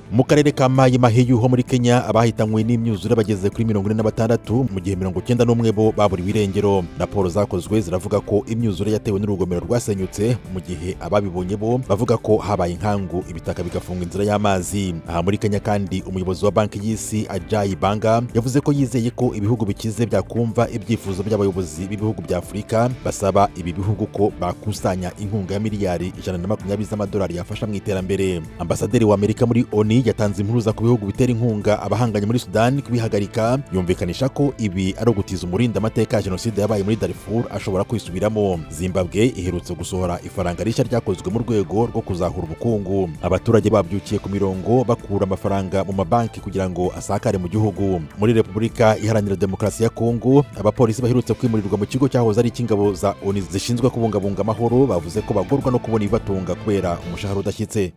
Mu karere ka Mayi Mahiyu ho muri Kenya, abahitanywe n'imyuzure bageze kuri 46, mu gihe 91 bo baburiwe irengero. Raporo zakozwe ziravuga ko imyuzure yatewe n'urugomero rwasenyutse, mu gihe ababibonye bo bavuga ko habaye inkangu, ibitaka bigafunga inzira y'amazi. Aha muri Kenya kandi, umuyobozi wa Banki y'Isi, Ajay Banga, yavuze ko yizeye ko ibihugu bikize byakumva ibyifuzo by'abayobozi b'ibihugu bya Afurika basaba ibi bihugu ko bakusanya inkunga ya miliyari 120 z'amadolari yafasha mu iterambere. Ambasaderi wa Amerika muri ONU yatanze impuruza ku bihugu bitera inkunga abahanganye muri Sudani kubihagarika, yumvikanisha ko ibi ari ugutiza umurindi amateka ya jenoside yabaye muri Darfur ashobora kwisubiramo. Zimbabwe iherutse gusohora ifaranga rishya ryakozwe mu rwego rwo kuzahura ubukungu. Abaturage babyukiye ku mirongo bakura amafaranga mu mabanki kugira ngo asakare mu gihugu. Muri Repubulika Iharanira Demokarasi ya Kongo, abapolisi baherutse kwimurirwa mu kigo cyahoze ari icy'ingabo za ONU zishinzwe kubungabunga amahoro bavuze ko bagorwa no kubona ibibatunga kubera umushahara udashyitse.